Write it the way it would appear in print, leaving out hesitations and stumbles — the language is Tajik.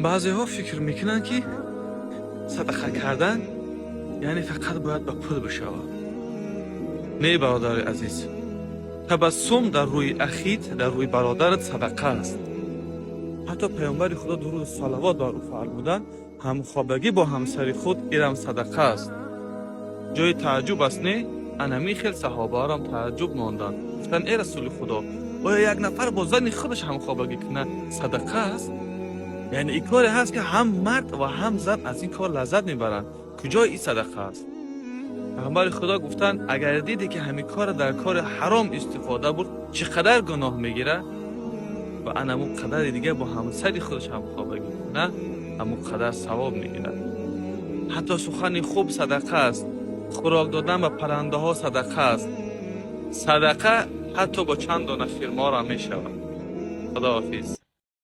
Баъзеҳо фикр мекунанд, ки садақа кардан яъне фақат бояд ба пул бишавад. Не, бародари азиз, табассум дар рӯи ахит, дар рӯи бародарат садақа аст. Ҳатто Паёмбари Худо, дуруду салавот бар ӯ, фармуданд: ҳамхобагӣ бо ҳамсари худ ирам садақа аст. Ҷои тааҷҷуб аст, не? Анами хел саҳобаҳорам тааҷҷуб монданд, гуфтанд: «Э Расули Худо, оё як нафар бо зани худаш ҳамхобагӣ кунад, садақа аст?» Яъне ин коре ҳаст, ки ҳам мард ва ҳам зан аз ин кор лаззат мебаранд. Куҷои ин садақа аст? Паёмбари Худо гуфтанд: агар диде, ки ҳамин кора дар кори ҳаром истифода бурд, чӣ қадар гуноҳ мегирад, ва анамун қадари дигар бо ҳамсари худаш ҳамхобагӣ кунад, ҳамун қадар савоб мегирад. Ҳатто сухани хуб садақа аст, хӯрок додан ба паррандаҳо садақа аст. Садақа ҳатто бо чанд дона хурморо мешавад. Худоҳофиз.